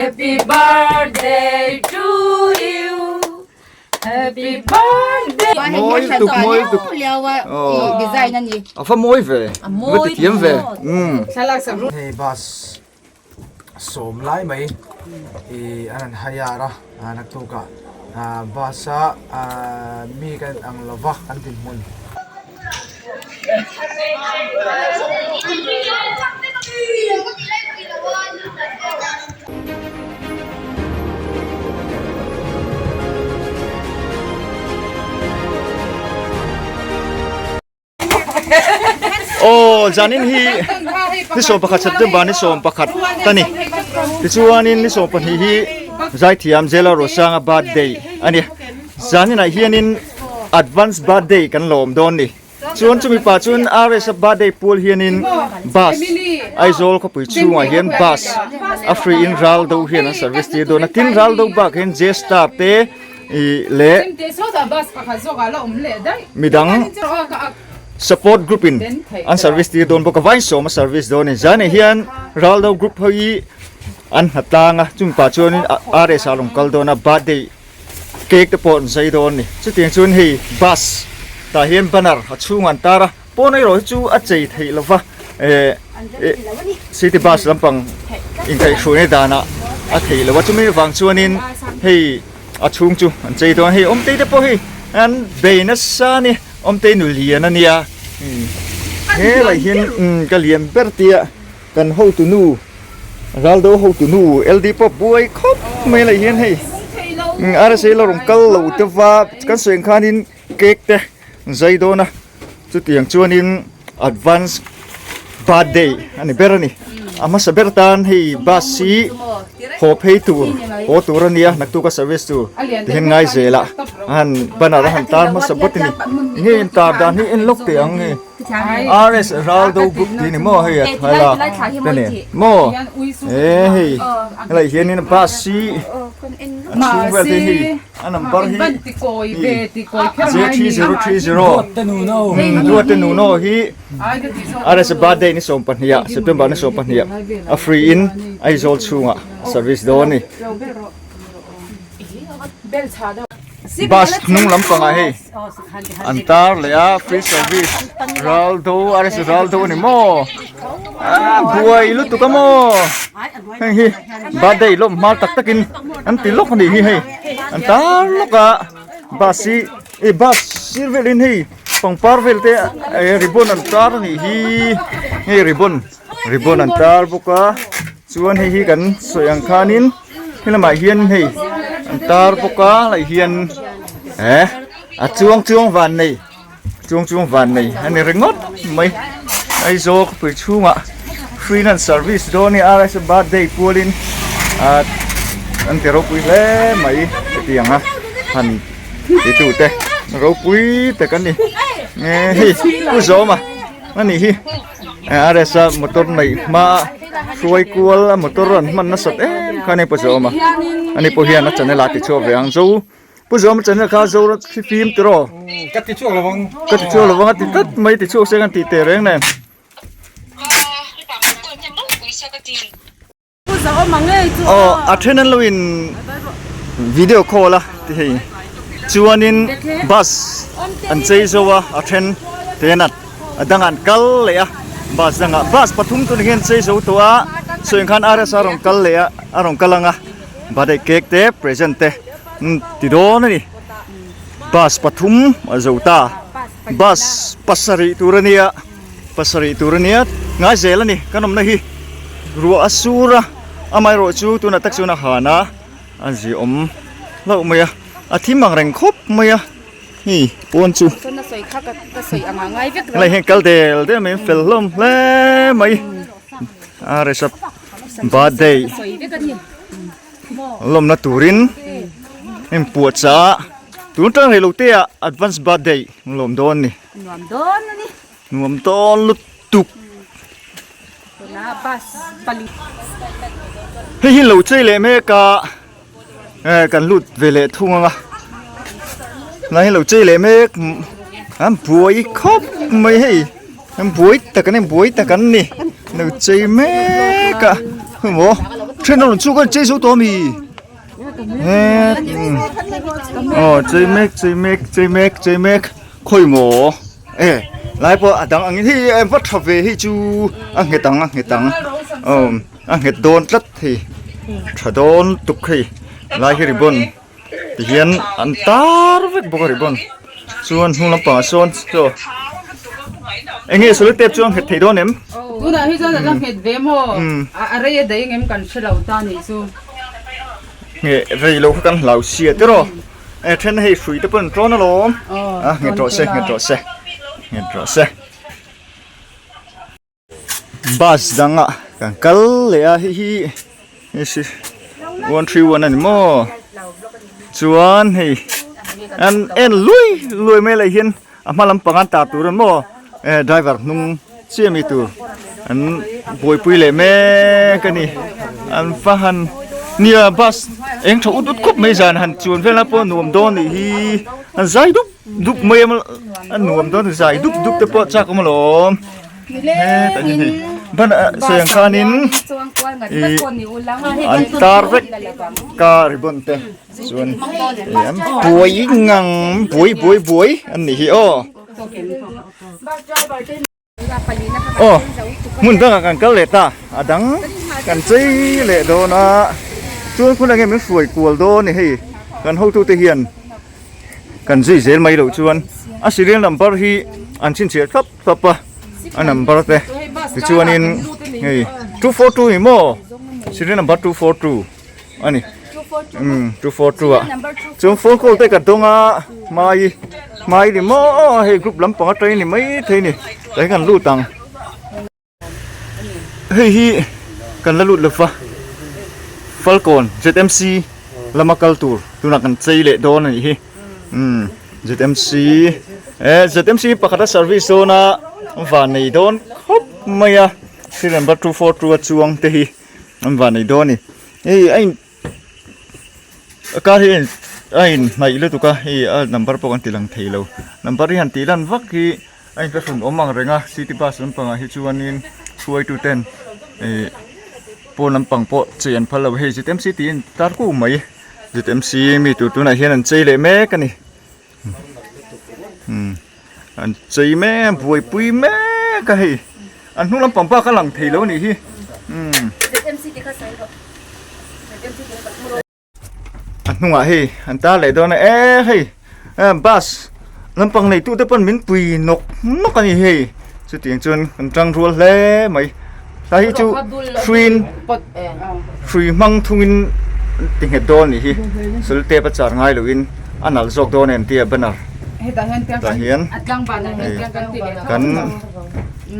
Happy birthday to you Happy birthday Mawi tuk mawi tuk design ani a fa mawi ve va ti thiam ve umm Hei bus sawm lai mai ih an han hire a naktuk ah bus a mi kan ang lova kan dinhmun. Aw zanin hi ni 11 September ni 11 ta ni tichuanin ni 12 hi zaithiam Jela Rosanga birthday a ni. Zaninah hianin advance birthday kan lawm dawn ni. Chuan chumi pah chuan RS-a birthday pual hianin bus Aizawl khawpui chhungah hian bus a free in ral do hian an service tir dawn a. Tin ral do bak hian J-star te ih leh midang support group in an service tir dawn bawk a. Vainsawm a service dawn a ni. Zanah hian ral do group ho hi an hnatlang a, chumi pah chuanin RS-a a rawn kal dawn a birthday Cake te pawh an zai dawn a ni. Chutiang chuan hei bus tah hian banner a chhungah an tar a, pawn erawh hi chu a chei theih lo va, eh city bus lampang inkaihhruaina danah a theih lo a, chumi vang chuanin hei a chhung chu an chei dawn a, hei awmtei te pawh hei an bei nasa a ni, awmtei nu lian a nia, helai hian ka lian ber tia Kan hotunu Raldo hotunu LD pawh buai khawp mai lah hian hei RSA la rawn kal lo te va kan sawi ang khanin cake te an zai dawn a chutiang chuanin advance birthday a ni ber a ni a hmasa ber tan hei bus hi haw phei tur haw tur a nia naktuka service tur tihian ngai zel a a han banner a han tar hmasa bawt a ni enge intar dan hi en lawk teh ang hei. RS Raldo group tih ni maw hei a thaila te nen maw e hei helai hianin bus hi a chhung vel te hi a number hi J3030 Duarte Nuno hi RS birthday ni 12 ah September ni 12 ah a free in Aizawl chhungah service dawn a ni. Bus hnung lampangah hei an tar leh a free service ral do RS ral do ani maw ah buai lutuk a maw heng hi birthday lawm hma tak takin an ti lawk anih hi hei an tar lawk a bus hi eh bus sir velin hei pangpar vel te eh ribbon an tar anih hi hei ribbon ribbon an tar bawk a chuan hei hi kan sawi ang khanin. He lamah hian hei an tar bawk a lai hian eh a chuang chuang van nei chuang chuang van nei a ni ringawt mai Aizawl khawpui chhungah free in an service dawn a ni RS birthday pualin ah an ti ropui hle mai hetiang a han ti tu te ropui tak a ni hei Pu Zawma a nih hi. RS a motor neih hma hruai kual a motor an hman nasat em kha ani Pu Zawma ani pawh hian a channel ah ti chhuak ve ang zo Pu Zawma channel kha zo thi fim tiraw ka ti chhuak lovang ka ti chhuak lovang a ti tlat mai ti chhuak se kan tih teh reng nen. Aw a then an lo in video call a ti hei chuanin bus an chei zo a a then te an a dangah an kal leh a bus dangah bus pathum tur hian chei zo tawh a sawi ang khan RS a rawn kal leh a a rawn kal ang a birthday cake te present te ti dawn a ni bus pathum a zo ta bus pasarih tur a nia. Pasarih tur a nia ngai zel a ni kan awmna hi ruah a sur a amaherawh chu tunah tak chuan a han a a ziawm hlauh mai a a thim ang reng khawp mai a hei pawn chu helai hian kal del del mai fel hlawm hle mai a resap birthday lawmna turin inpuahchah tun tang rei lo te ah advance birthday lawm dawn a ni. Nuam dawn a ni. Nuam dawn lutuk. Tuna bus pali. Hei hi lo chei leh mek a eh kan lut ve leh thung ang a. Lai hi lo chei leh mek an buai khawp mai hei an buai tak an buai tak an ni lo chei mek a maw. Then an rawn chhuk a chei zo tawh ami? Aw chei mek chei mek chei mek chei mek khawi maw e lai pawh a dang angin hei a va tha ve hei chu a nghet ang a nghet ang aw a nghet dawn tlat hei tha dawn tuk hei lai hi ribbon tihian an tar vek bawk a ribbon chuan hnung lampangah sawn chaw eng nge solid tape chu a nghet thei dawn em? Tunah hi chuan a la nghet ve maw? A rei a daih engem kan hre lo ta nih chu. Nge rei lo kha kan hlau sia te rawh. E then hei hrui te pawh an tlawn alawm. A nghet rawh se nghet rawh se nghet rawh se. Bus dangah kan kal leh a hei hi 131 a ni maw chuan hei an en lui lui mai leh hian a hma lampang an tar tur a ni maw eh driver hnung chiah mi tur an buaipui leh mek a ni an va han nia bus eng tha ut ut khawp mai zan han chuan vel na pawh nuam dawn nih hi an zai dup dup mai a nuam dawn zai dup dup te pawh chak awm alawm hetah hian hei ban ah sawi ang khanin ih an tar vek ka ribbon te chuan ih an buai ngang buai buai buai an nih hi aw. Aw hmun dangah kan kal leh ta a dang kan chei leh dawn a chuan khun enge min hruai kual dawn ni hei kan hotute hian kan zui zel mai loh chuan a serial number hi an chhinchhiah thlap thlap a a number te tichuanin hei 242 ni maw serial number 242 a ni umm 242 ah chuan phone call te ka dawng a hmai hmai ni maw hei group lampang atangin ni mai thei ni tah hian kan lut ang. Hei hi kan la lut lova Falkawn ZMC lama kal tur tunah kan chei leh dawn a nih hi umm ZMC eh ZMC pakhata service dawn a van nei dawn khawp mai a three number 242 a chuang te hi an van nei dawn a ni hei a in a car hi a in hnaih lutuk a hei a number pawh kan ti lang thei lo number hi han tih lan vak hi a in thlahrun awm ang reng a city bus lampangah hi chuanin hruaitu ten ih pawn lampang pawh chei an phal lo hei ZMC tih a in tar kuau mai ZMC mi tur tunah hian an chei leh mek a ni umm an chei mek buaipui mek a hei an hnung lampang bak a lang thei lo a nih hi umm. A hnungah hei an tar leh dawn a e hei bus lampang nei tute pawn min pui nawk nawk a ni hei chutiang chuan kan tang rual hle mai hlai hi chu hruiin hrui hmang thungin ti nghet dawn a nih hi sawl tep a char ngai loin a nalh zawk dawn em tia banner tah hian kan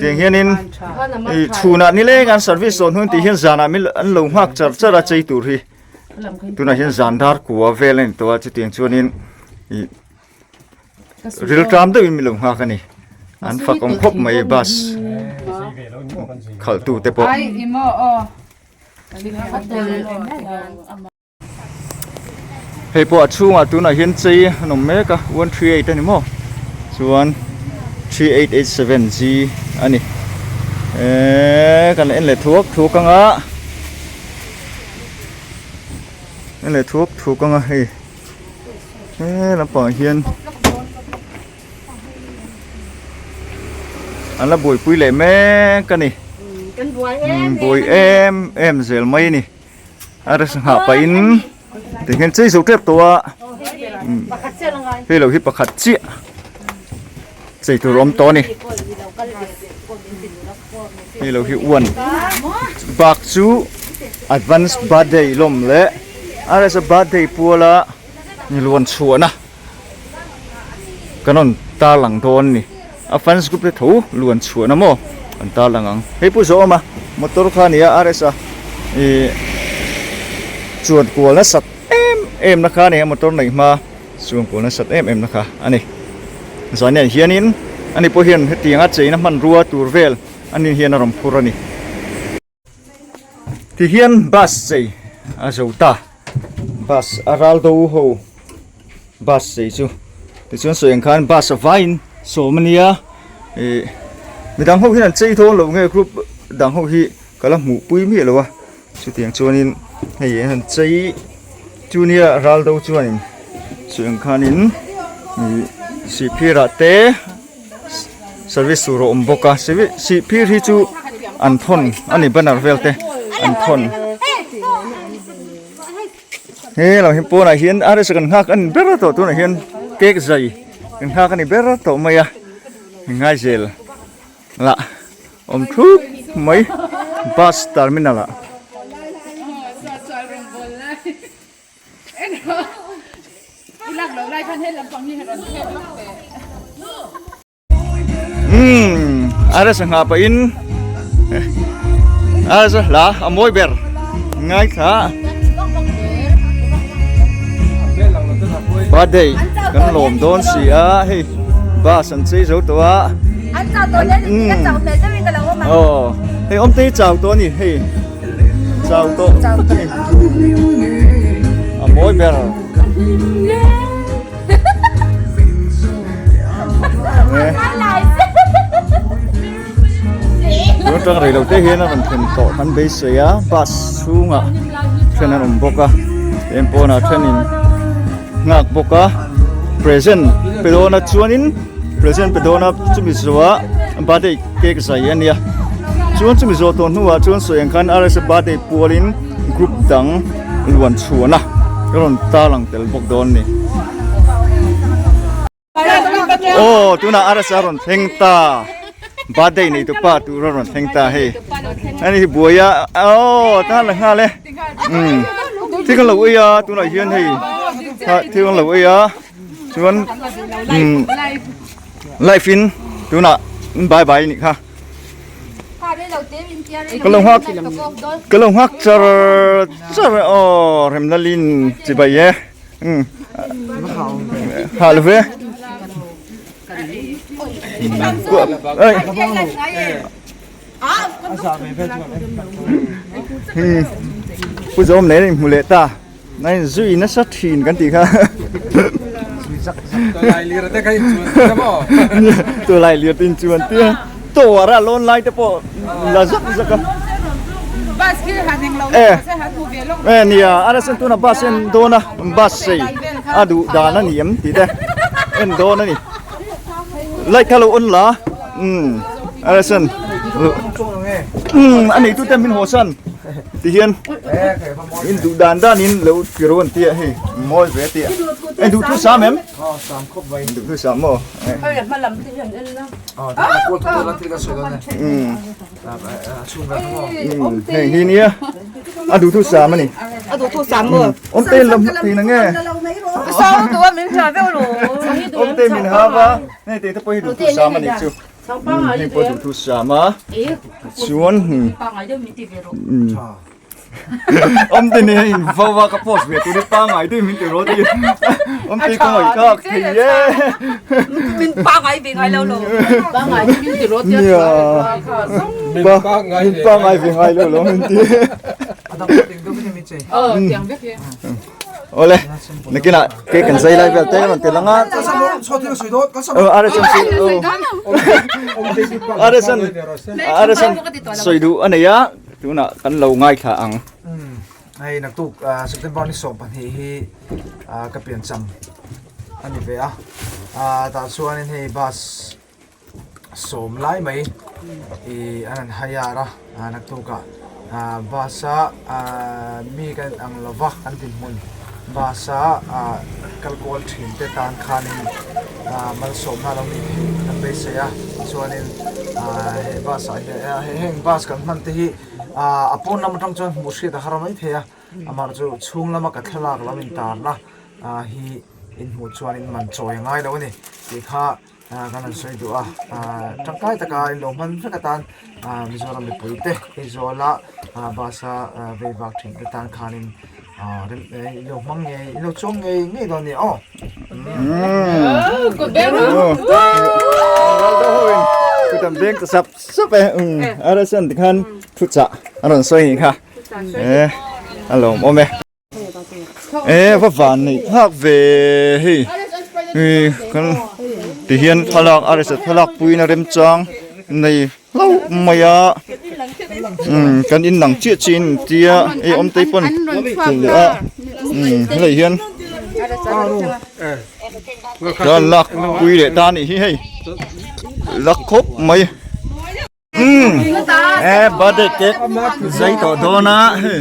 tiang hianin ih chhunah nileng an service zawh hnuin tih hian zanah min an lo nghak char char a chei tur hi. Tunah hian zan dar kua vel a ni tawh a chutiang chuanin ih rilṭam deuhin min lo nghak a ni an fak awm khawp mai bus khalh tu te pawh. Hei pawh a chhungah tunah hian chei an awm mek a 138 a ni maw chuan 3887 G a ni eee kan en leh thuak thuak ang a. En leh thuak thuak ang a hei he lampangah hian an la buaipui leh mek a ni buai em em zel mai a ni a resa nghah pahin tihian chei zo tep tawh a hei lo hi pakhat chiah chei tur awm tawh a ni hei lo hi uan bak chu advance birthday lawm leh a rsa birthday puala luan chhuahna kan rawn tarlang dawn a ni a fans group te tho luan chhuahna maw an tarlang ang hei pawh zawh awm a motor kha a ni a rsa ih chuan kual nasat em em na kha a ni a motor neih hma. Chuan kawl nasat em em na kha a ni. Zaniah hianin ani pawh hian hetianga cheina hmanrua tur vel ani hian a rawn phur a ni. Tihian bus chei a zo ta, bus a ral do ho bus chei chu tichuan sawi ang khan bus a vaiin sawm a nia ih midang ho hian an chei dawn lo nge group dang ho hi ka la hmuh pui miah lo a. Chutiang chuanin hei an han chei chu nia ral do chuanin chu ang khanin ih sihphir ah te service tur a awm bawk a sihphir hi chu an thawn a ni banner vel te an thawn he lo hi pawnah hian RS kan nghak a ni ber tawh tunah hian cake zai kan nghak a ni ber tawh mai a ngaizel lah awm thup mai bus terminal ah. Umm a sangha pahin a hla a mawi ber ngaithla birthday kan lawm dawn si a hei bus an chei zo tawh a aw hei awm te hi chau tawh a ni hei chau tawh tak a ni a mawi ber. Tun atang rei lo te hian a rawn thlen tawh kan beisei a bus chhungah then an awm bawk a eng pawnah thenin nghak bawk a present pe dawn a chuanin present pe dawn a chumi zawhah birthday cake zai a nia chuan chumi zawh tawh hnuah chuan sawi ang khan rsa birthday pualin group dang luan chhuan a ka rawn tarlang tel bawk dawn a ni. Aw tunah RSA rawn thleng ta birthday nei tu pa tur a rawn thleng ta hei ani hi buai a aw ta la nghal e um thil kan lo ei a tunah hian hei thil kan lo ei a chuan um live in tunah bye bye nih kha. Ka lo nghak ka lo nghak char char aw remlalin chibai e um ha lo ve ei um pu zawm nei in hmu leh ta nai zui nasa thin kan tih kha tawlai lir te in chuan tia tawr a lawn lai te pawh la zak zak a e e nia a la sen tuna bus en dawn a bus sei a duh dan a ni em tih te en dawn a ni light kha lo on la um a la sen um a nei tu te min haw san ti hian In duh dan dan in lo ti ro an tia hei mawi ve tia. Ei duh thu sam em? Aw sam khawp mai. Duh thu sam maw? Hei hma lam te hian en la. Aw ta la kawl thu la thil ka sawi dawn e. A chhung vel maw? Hei hi nia. A duh thu sam ani. A duh thu sam maw? Awm te lam thei na nge? Sao tu a min hla veu lo. Awm te min ha va. Hei te te pawh hi duh thu sam ani chu. Hei pawh duh thu sam a. Chuan Awm te nen in vo a ka post ve tur hi pangai deuh min ti rawh ti awm te ka ngaih kak thei e min pangai ve ngai lo lo pangai deuh min ti rawh tia min pangai ve ngai lo lo min ti Ole nakinah cake kan zai lai vel te rawn ti lang a Aresan Aresan sawi duh a nei a Tunah kan lo ngaithla ang. Umm hei naktuk September ni 12 hi ka piancham a ni ve a, tah chuanin hei bus sawm lai mai ih an han hire a, naktukah bus a mi kan ang lova kan dinhmun bus a kal kual thin te tan khanin malsawmna lo nih theih kan beisei a chuanin he bus ah hian heng bus kan hman te hi a pawn lam atang chuan hmuh hriat a har mai thei a amaherawhchu chu chhung lama ka thlalak lam intarna hi inhmuh chuan in man chawi a ngai lo a ni tih kha kan han sawi duh a tangkai taka in lo hman vek atan Mizoram mipui te Aizawla bus a vei vak thin te tan khanin in lo hmang ngei in lo chuang ngei ngei dawn a ni aw. Kutam beng ta sap sap e a ra san tikhan thu chah a rawn sawi ni kha e a lawm awm e. E va van neih phak ve hei kan tihian thlalak a resa thlalak puiin a remchang nei hlauh mai a. Umm kan in lang chiah chiah in tia hei awm te pawn thil leh a umm helai hian chuan lak pui leh ta anih hi hei lak khawp mai umm e birthday cake zai tawh dawn a hei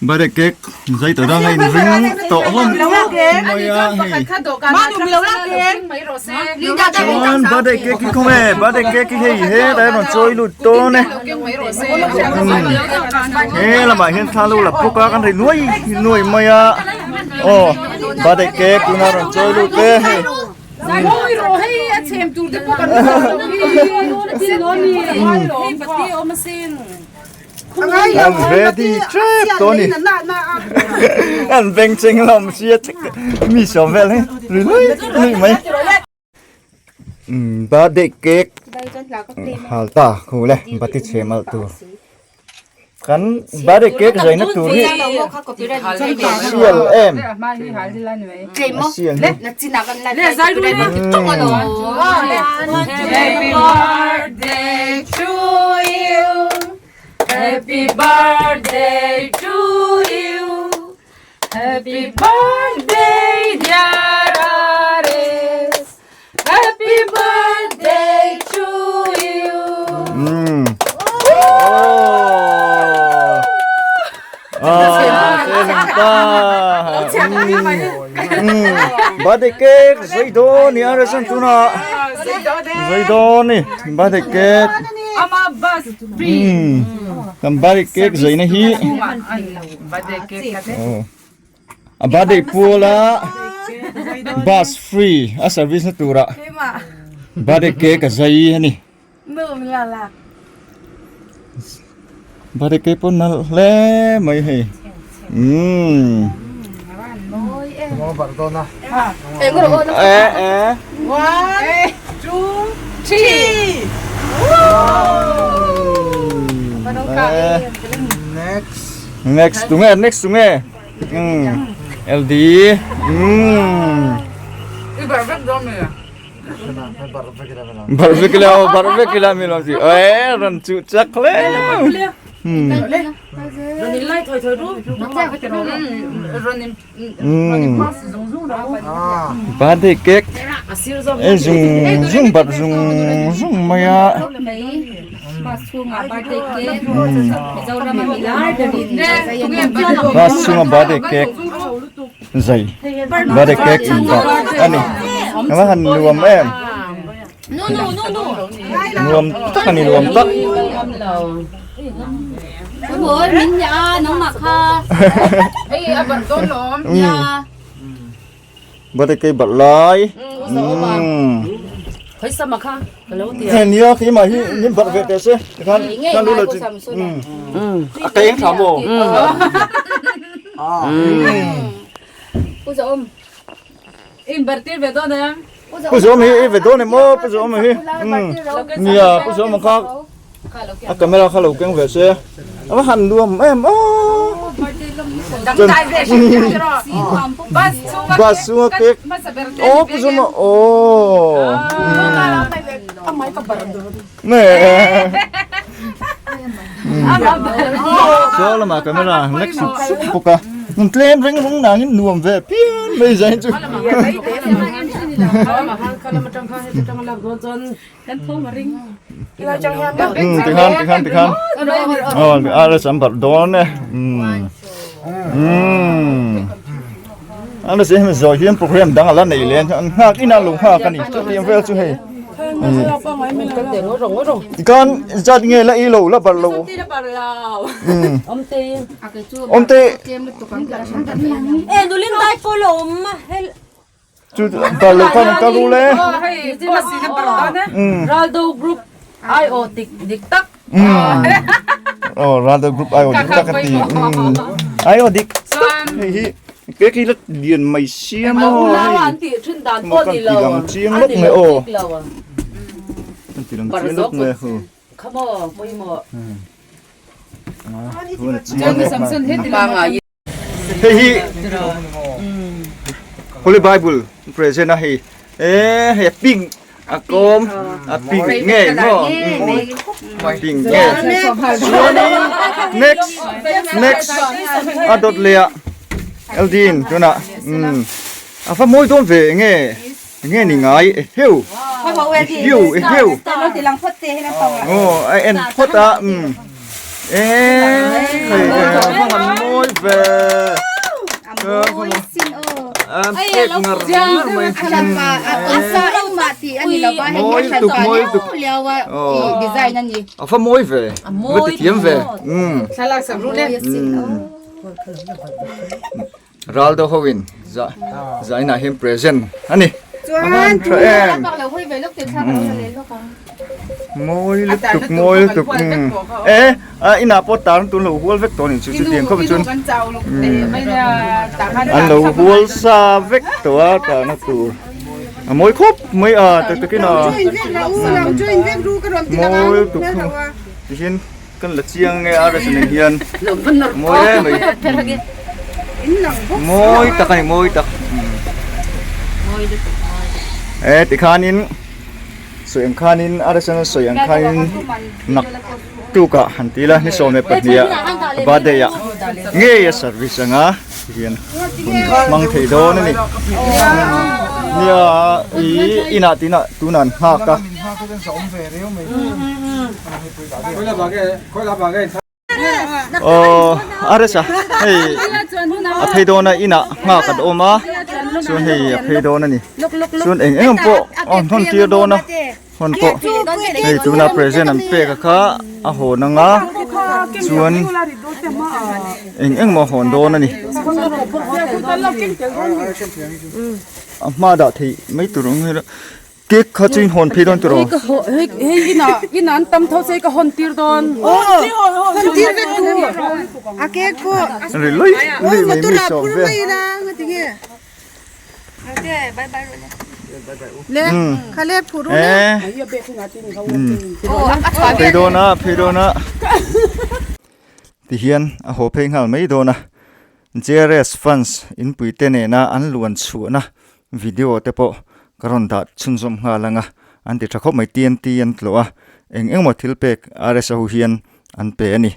birthday cake zai tawh dawn a in ring tawh hlawm mai a hei Chuan birthday cake hi khawnge birthday cake hi hei helai a rawn chawi lut dawn e he lamah hian thla lo la bawk a kan ri nuai nuai mai a aw birthday cake tuna rawn chawi lut e hei. An ready tep tawh a ni an beng cheng lam sia mi sawm vel hi ri lui lui mai umm birthday cake hal ta khu le bati chhe mal tur kan birthday cake zaina tur hi sial em a sial hi Happy birthday to you Happy birthday to you Happy birthday dear Aris Happy birthday to you Umm Oh Ah che ta Umm Birthday cake zai dawn ni Aris an tunah zai dawn ni birthday cake Ama bus free Kan birthday cake zaina hi A birthday puala bus free a service na tura birthday cake a zai a ni. Birthday cake pawh nalh hle mai hei. Umm. Eh eh. One, two, three. Next. Next tunge next tunge. Umm LD. Umm. I bar vek dawn mi. Bar vek ila aw bar vek ila mi lo ti. Eh ran chu chak hle. Umm. Ron in lai thoi thoi ru. Ron in Birthday cake e zung zung bat zung zung mai a. Bus chhunga birthday cake zai birthday cake in dah a ni ava han nuam em nuam tak a ni nuam tak. Birthday cake barh lai nia keimah hi min barh ve teh se tikhan khan lu lo chu a ka eng tha maw Pu Zawm hi i ve dawn em aw Pu Zawm hi nia Pu Zawm kha a camera kha lo keng ve se a va han nuam em aw bus chunga cake aw Pu Zawm aw nge saw lamah camera lek sup sup bawk a an tlem reng reng nangin nuam ve phian mai zai chu tikhan tikhan tikhan aw a la sam barh dawn e an la hemi zawh hian program dang a la nei leh an nghak in a lo nghak a ni chutiang vel chu hei tikhan zat nge la ei lo la barh lo awmte chu barh lo khan an kal ru le Raldo group IO dik dik tak Oh Raldo group IO dik tak a ti IO dik tak hei hi ke khi la lian mai sia maw unau an tih thin dan pawh ni lo lang chiang lawk mai aw kan ti lang chiang lawk mai hu khamo pawimawh Hei hi Holy Bible present a hei e hei a pink. A kawm a pink ngei maw pink ngei chuanin next next a dawt leh ah LD in tunah umm a va mawi dawn ve enge enge ni ngai eheu eheu eheu aw a en phawt a umm eee hei a va han mawi ve. A fa mawi ve va ti thiam ve ral deuh ho in zainah hian present a ni tha em mawi lutuk mawi lutuk e A inah pawh tar tun lo hual vek tawh a nih chu chutiang khawp chuan an lo hual sa vek tawh a tarna tur a mawi khawp mai a tak takin a mawi tuk thung tihian kan la chiang nge a restaurant ah hian mawi em mai mawi tak a ni mawi tak e tikhanin sawi ang khanin a restaurant sawi ang khanin nak. Tukah han ti ila ni 12 ah birthday ah ngei a service anga tihian hun hmang thei dawn a ni. Nia ih inah tinah tunah an nghak a. Aw a resa hei a phei dawn a inah nghak an awm a chuan hei a phei dawn a ni chuan eng eng pawh a hawn tir dawn a. Hmun pawh hei tuna present an pek a kha a hawn anga chuan eng eng maw a hawn dawn a ni a hma dah theih mai tur ang hei cake kha chu in hawn phei dawn tiraw hei inah inah an tam tho che ka hawn tir dawn ri lui lui mai mi sawm vel. Phei dawn a phei dawn a tihian a haw phei nghal mai dawn a JRS fans inpui te nena an luan chhuahna video te pawh ka rawn dah chhunzawm nghal ang a an ti tha khawp mai TNT an tlawh a eng engemaw thil pek RS ho hian an pe a ni.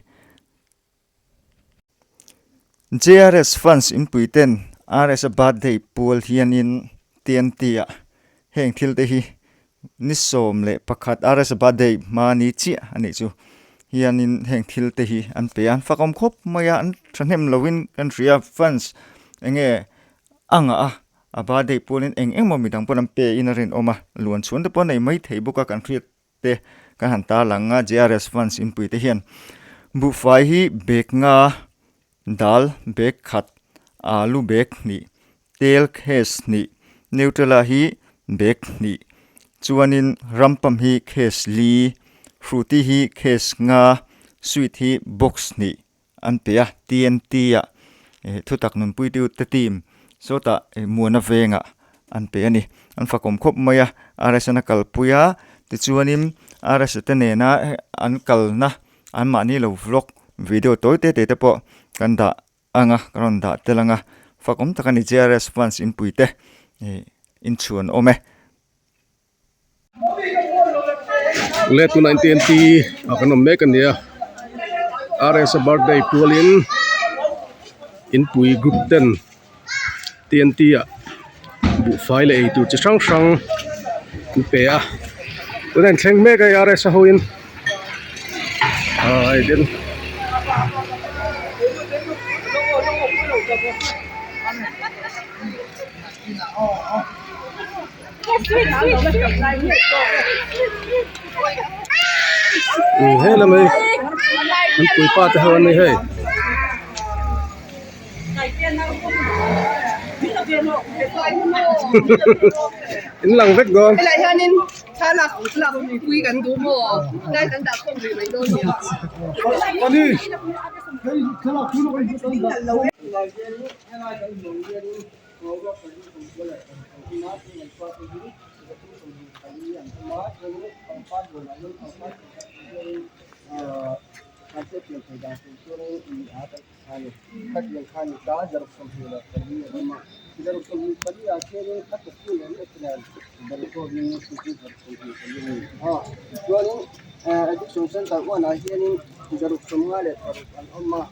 JRS fans inpui ten RS a birthday pual hianin TNT ah heng thil te hi ni 11 RS a birthday hma ni chiah a nih chu hianin heng thil te hi an pe a an fakawm khawp mai a an thahnem lovin kan hria fans enge a ngah a a birthday pualin eng eng maw midang pawn an pe in a rinawm a luan chhuan te pawh a nei maithei bawk a kan hriat te kan han tarlang a JRS fans inpui te hian buhfai hi bag nga dal bag khat alu bag hnih tel case hnih neutrala hi bag hnih chuanin rampam hi case li frutty hi case nga sweet hi box hnih an pe a TNT ah eh thutak nunpui tu te team sawtah eh muana vengah an pe a ni an fakawm khawp mai a RS an a kalpui a tichuanin RS te nena an kalna an mahni lo vlog video tawi te te te pawh kan dah ang a ka rawn dah tel ang a fakawm tak a ni JRS fans inpui te eh inchhuan awm e. Le tunah hian TNT ah kan awm mek a ni a RS a birthday pualin inpui group ten TNT ah buhfai leh eitur chi hrang hrang an pe a tunah an thleng mek a hei RS a hoin ah hei tin. He lam hi an puipa te ho an ni hei in lang vek dawn helai hianin thlalak lak pui kan duh maw tlai kan dah khawm rih mai dawn nia. Mahse pian thei dan tur chuanin i a kan ti kha a ni. Khatiang kha a ni ta, zaruk 24 a awm a. Zaruk 24 ah khianin a tuktu leh an eplen ber pawhin chu chu zaruk 24 a ni a. Chuanin Addiction Centre uanah hianin zaruk 56 an awm a.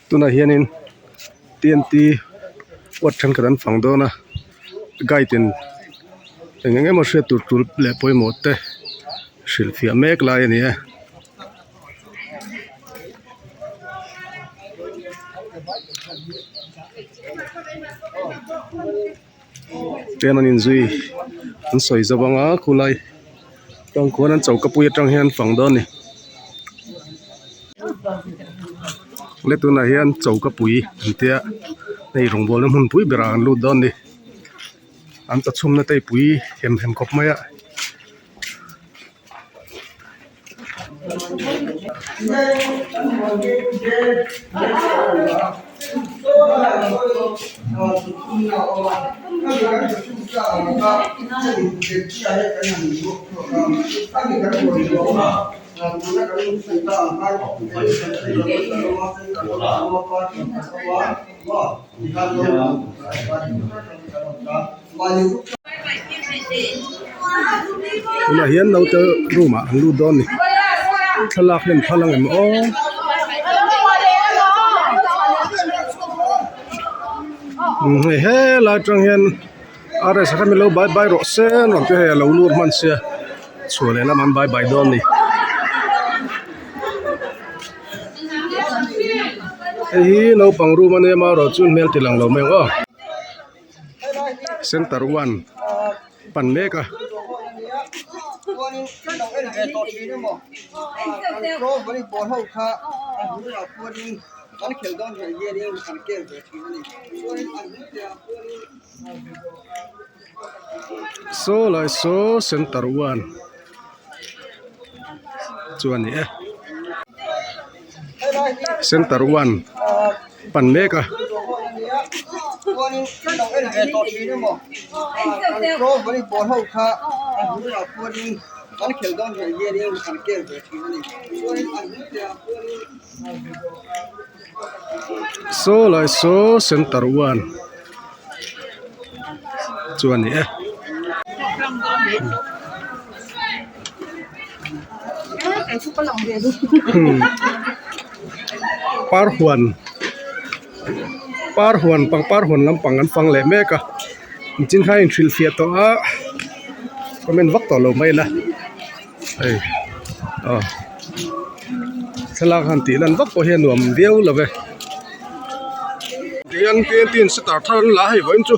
Tunah hianin TNT ward thenkhat an fang dawn a guide in eng eng emaw hriat tur tul leh pawimawh te hrilhfiah mek lai a ni e. Train an inzui an sawi zo ang a khulai tang khuan an choka pui atang hian an fang dawn a ni le tunah hian choka pui an tia hei rawngbawlna hmun pui berah an lut dawn a ni an chawchhumna te hi pui hem hem khawp mai a. Tunah hian naute room ah an lut dawn a ni thlalak hi an phal ang em aw hei helai atang hian RS kha min lo bye bye rawh se an rawn ti a hei a lo lut hman sia chhuah leh lamah an bye bye dawn a ni. Hei hi naupang room a nia amaherawhchu hmel ti lang lo mai ang aw. Center one pan mek a. Saw lai saw center one chu a ni e. Center one pan mek a. Saw lai saw center one chu a ni e. Par huan par huan pangpar huan lampang an fang leh mek a nichin khan a inhrilhfiah tawh a comment vak tawh lo mai ila hei aw thlalak han tih lan vak pawh hi a nuam viau lo ve tihian painting sitar thar an la hei vawiin chu.